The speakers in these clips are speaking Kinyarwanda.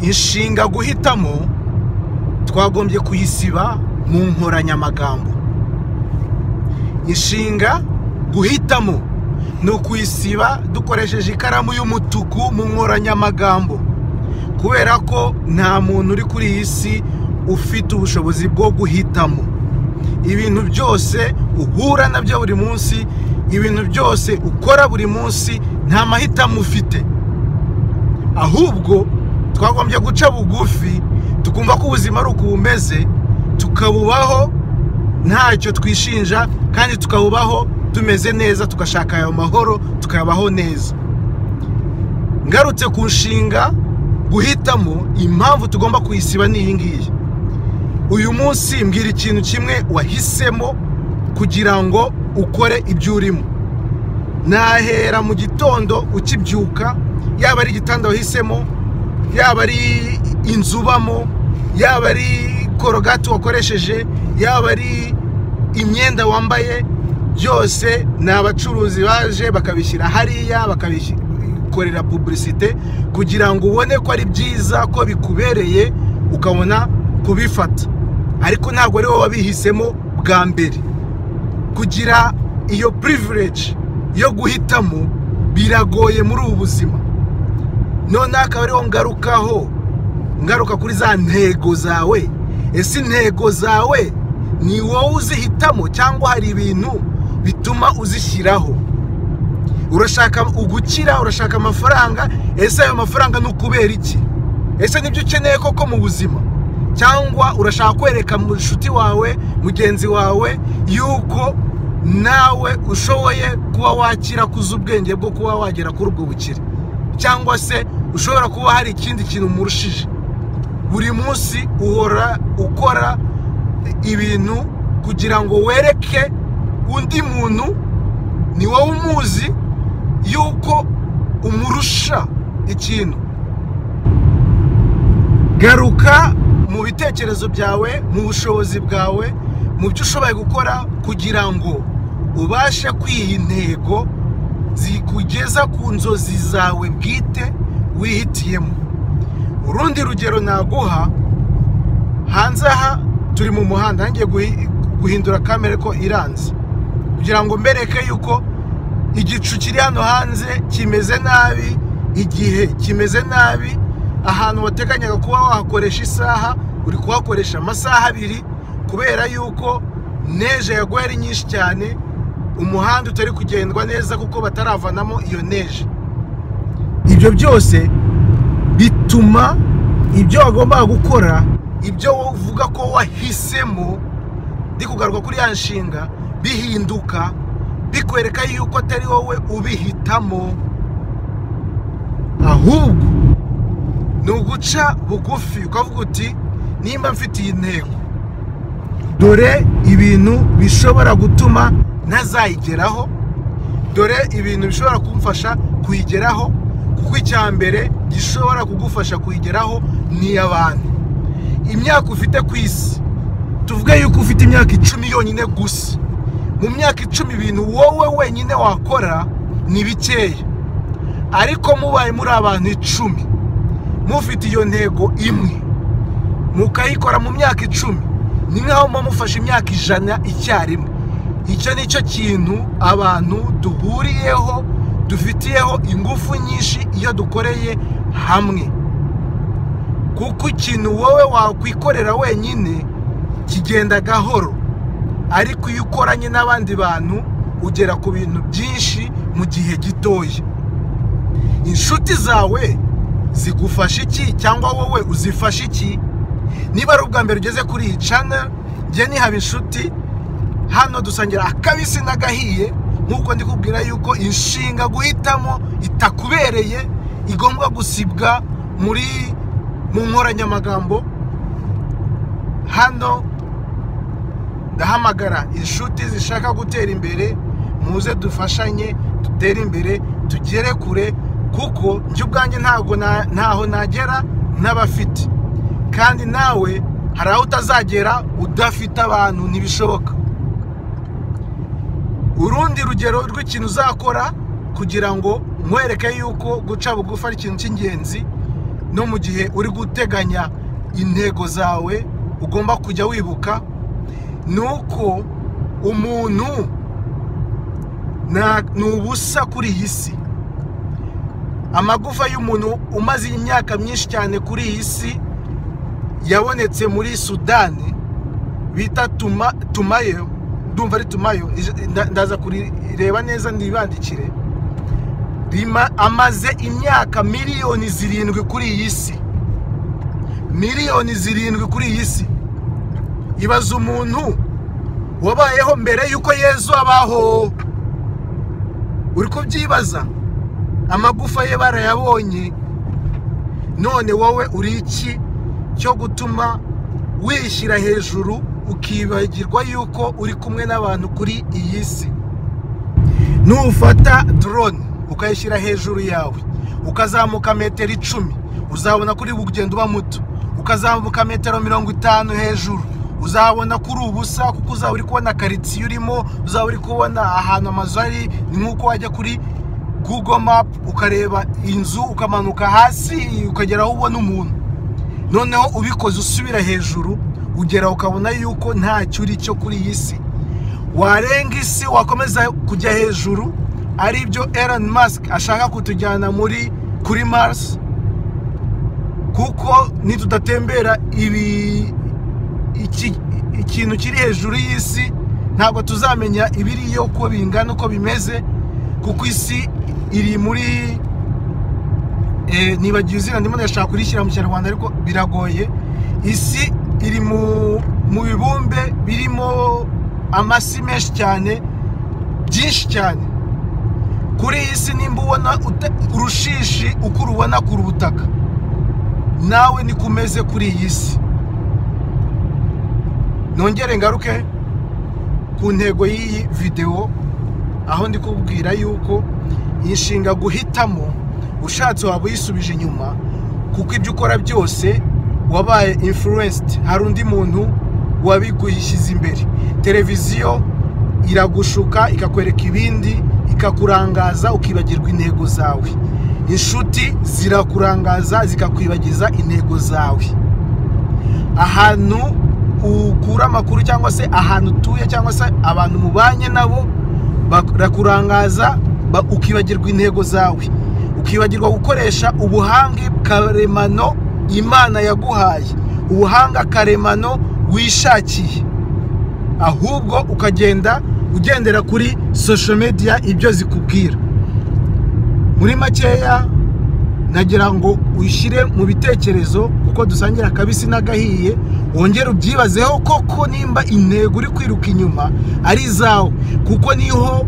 Inshinga guhitamo twagombye kuyisiba mu nkoranyamagambo. Inshinga guhitamo ni ukuyisiba dukoresheje ikaramu y'umutuku mu nkoranyamagambo, kubera ko nta muntu uri kuri iyi si ufite ubushobozi bwo guhitamo. Ibintu byose uhura nabyo buri munsi, ibintu byose ukora buri munsi, nta mahitamo ufite. Ahubwo twagombye guca bugufi tukumva ko ubuzima ari uku bumeze, tukabubaho ntacyo twishinja, kandi tukabubaho tumeze neza, tugashaka ayo mahoro, tukabaho neza. Ngarutse ku nshinga guhitamo, impamvu tugomba kuyisiba ni iyi ngiyi. Uyu munsi mbwira ikintu kimwe wahisemo kugira ngo ukore ibyo urimo. Nahera mu gitondo ukibyuka, yaba ari igitanda wahisemo, yaba ari inzu ubamo, yaba ari korogati wakoresheje, yaba ari imyenda wambaye, byose ni abacuruzi baje bakabishyira hariya, bakabikorera publicité kugira ngo ubone ko ari byiza, ko bikubereye, ukabona kubifata. Ariko ntabwo ari wowe wabihisemo bwa mbere. Kugira iyo privilege yo guhitamo biragoye muri ubu buzima. None akaba ariho ngarukaho, ngaruka kuri za ntego zawe. Ese intego zawe ni wowe uzihitamo cyangwa hari ibintu bituma uzishyiraho? Urashaka ugukira, urashaka amafaranga, ese ayo mafaranga ni ukubera iki? Ese nibyo ukeneye koko mu buzima? Cyangwa urashaka kwereka mushuti wawe, mugenzi wawe, yuko nawe ushoboye kuba wakira, kuza ubwenge bwo kuba wagera kuri ubwo bukire, cyangwa se ushobora kuba hari ikindi kintu umurushije. Buri munsi uhora ukora ibintu kugira ngo wereke undi muntu, ni wowe umuzi, yuko umurusha ikintu. Garuka mu bitekerezo byawe, mu bushobozi bwawe, mu byo ushoboye gukora kugira ngo ubashe kwiha intego zikugeza ku nzozi zawe bwite wihitiyemo. Urundi rugero naguha, hanze aha turi mu muhanda, ngiye guhindura kamera ko iranze kugira ngo mbereke yuko igicu kiri hano hanze kimeze nabi, igihe kimeze nabi. Ahantu wateganyaga kuba wahakoresha isaha uri kuhakoresha amasaha abiri, kubera yuko neje yaguye ari nyinshi cyane, umuhanda utari kugendwa neza kuko bataravanamo iyo neje. Ibyo byose bituma ibyo wagombaga gukora, ibyo uvuga ko wahisemo, ndi kugaruka kuri ya nshinga, bihinduka, bikwereka yuko atari wowe ubihitamo, ahubwo ni uguca bugufi ukavuga uti nimba mfite iyi ntego, dore ibintu bishobora gutuma ntazayigeraho, dore ibintu bishobora kumfasha kuyigeraho. Kuko icya mbere gishobora kugufasha kuyigeraho ni abantu. Imyaka ufite ku isi, tuvuge yuko ufite imyaka 10 yonyine gusa, mu myaka 10 ibintu wowe wenyine wakora ni bikeya. Ariko mubaye muri abantu 10 mufite iyo ntego imwe, mukayikora mu myaka 10, ni nkaho muba mufashe imyaka 100 icyarimwe. Icyo ni cyo kintu abantu duhuriyeho, dufitiyeho ingufu nyinshi iyo dukoreye hamwe. Kuko ikintu wowe wakwikorera wenyine kigenda gahoro, ariko iyo ukoranye n'abandi bantu ugera ku bintu byinshi mu gihe gitoya. Inshuti zawe zigufasha iki, cyangwa wowe uzifasha iki? Niba ari ubwa mbere ugeze kuri iyi channel, njye nihaba inshuti, hano dusangira akabisi n'agahiye, nk'uko ndi kubwira yuko inshinga guhitamo itakubereye, igomba gusibwa muri mu nkoranyamagambo. Hano ndahamagara inshuti zishaka gutera imbere, muze dufashanye dutere imbere, tugere kure, kuko njye ubwanjye ntabwo ntaho nagera n'abafite, kandi nawe hari aho utazagera udafite abantu, ntibishoboka. Urundi rugero rw'ikintu uzakora kugira ngo nkwereke yuko guca bugufi ari ikintu cy'ingenzi, no mu gihe uri guteganya intego zawe ugomba kujya wibuka, ni uko umuntu ni ubusa kuri iyi si. Amagufa y'umuntu umaze imyaka myinshi cyane kuri iyi si yabonetse muri Sudani bita Tumayo, ndumva ari Tumayo, ndaza kurireba neza ndibandikire. Amaze imyaka 7 miliyoni kuri iyi si, 7 miliyoni kuri iyi si. Ibaza umuntu wabayeho mbere y'uko Yezu abaho, uri kubyibaza? Amagufa ye barayabonye. None wowe uri iki cyo gutuma wishyira hejuru ukibagirwa yuko uri kumwe n'abantu kuri iyi si? Nufata drone ukayishyira hejuru yawe, ukazamuka metero 10, uzabona ko uri kugenda uba muto. Ukazamuka metero 50 hejuru, uzabona ko uri ubusa, kuko uzaba uri kubona karitsiye urimo, uzaba uri kubona ahantu amazu ari. Ni nk'uko wajya kuri Google Map ukareba inzu, ukamanuka hasi ukagera aho ubona umuntu. Noneho ubikoze usubira hejuru, ugera ukabona yuko ntacyo uri cyo kuri iyi si. Warenga isi, wakomeza kujya hejuru, aribyo Elon Musk ashaka kutujyana muri kuri Mars, kuko nitudatembera ibi ikintu kiri hejuru y'isi, ntabwo tuzamenya ibiriyo uko bingana, uko bimeze, kuko isi iri muri nibagiwe izina, ndimo ndashaka kurishyira mu Kinyarwanda ariko biragoye. Isi iri mu bibumbe birimo amasi menshi cyane, byinshi cyane kuri iyi si. Nimba ubona urushishi uko urubona ku butaka, nawe niko umeze kuri iyi si. Nongere ngaruke ku ntego y'iyi videwo, aho ndi kubwira yuko iyi nshinga guhitamo, ushatse waba uyisubije inyuma, kuko ibyo ukora byose wabaye influenced, hari undi muntu wabigushyize imbere. Televiziyo iragushuka, ikakwereka ibindi, ikakurangaza, ukibagirwa intego zawe. Inshuti zirakurangaza, zikakwibagiza intego zawe. Ahantu ukura amakuru, cyangwa se ahantu utuye, cyangwa se abantu mubanye nabo, barakurangaza, ukibagirwa intego zawe, ukibagirwa gukoresha ubuhanga karemano Imana yaguhaye, ubuhanga karemano wishakiye, ahubwo ukagenda ugendera kuri social media, ibyo zikubwira. Muri makeya, nagira ngo ushyire mu bitekerezo, kuko dusangira akabisi n'agahiye, wongere ubyibazeho koko nimba intego uri kwiruka inyuma ari izawe, kuko niho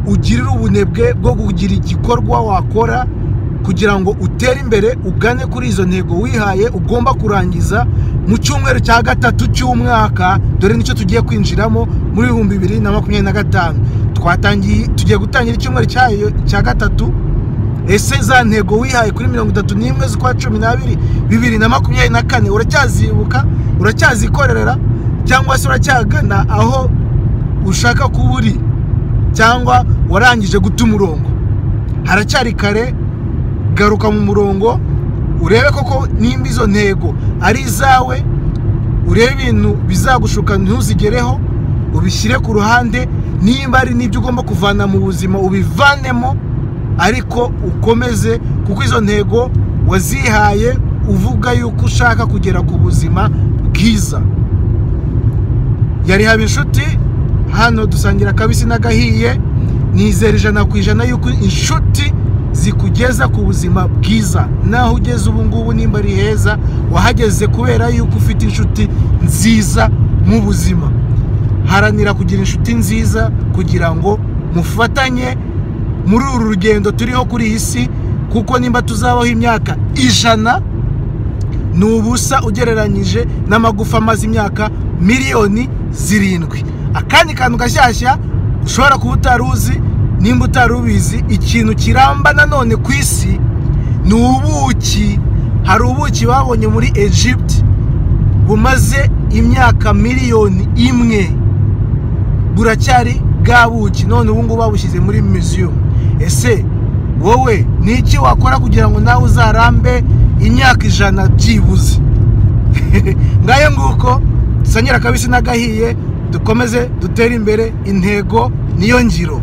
ugirira ubunebwe bwo kugira igikorwa wakora kugira ngo utere imbere, ugane kuri izo ntego wihaye ugomba kurangiza mu cyumweru cya gatatu cy'umwaka. Dore nicyo tugiye kwinjiramo muri 2025. Twatangiye, tugiye gutangira icyumweru cyayo cya gatatu. Ese za ntego wihaye kuri 31 z'ukwa 12 2024 uracyazibuka, uracyazikorera, cyangwa se uracyagana aho ushaka kuba uri, cyangwa warangije guta umurongo? Haracyari kare, garuka mu murongo, urebe koko nimba izo ntego ari izawe, urebe ibintu bizagushuka ntuzigereho, ubishyire ku ruhande. Nimba ari n'ibyo ugomba kuvana mu buzima, ubivanemo, ariko ukomeze, kuko izo ntego wazihaye uvuga yuko ushaka kugera ku buzima bwiza. Yari haba inshuti, hano dusangira akabisi n'agahiye. Nizera 100% yuko inshuti zikugeza ku buzima bwiza. Naho ugeze ubu ngubu, nimba ari heza, wahageze kubera yuko ufite inshuti nziza mu buzima. Haranira kugira inshuti nziza kugira ngo mufatanye muri uru rugendo turiho kuri iyi si, kuko nimba tuzabaho imyaka 100, ni ubusa ugereranyije n'amagufa amaze imyaka 7 miliyoni. Akandi kantu gashyashya ushobora kuba utari uzi, nimba utari ubizi, ikintu kiramba nanone ku isi ni ubuki. Hari ubuki babonye muri Egypt bumaze imyaka 1 miliyoni, buracyari bwa buki. None ubu ngubu babushyize muri museum. Ese wowe ni iki wakora kugira ngo nawe uzarambe? Imyaka 100 byibuze. Ngayo nguko, dusangire akabisi n'agahiye, dukomeze dutere imbere. Intego niyo ngiro.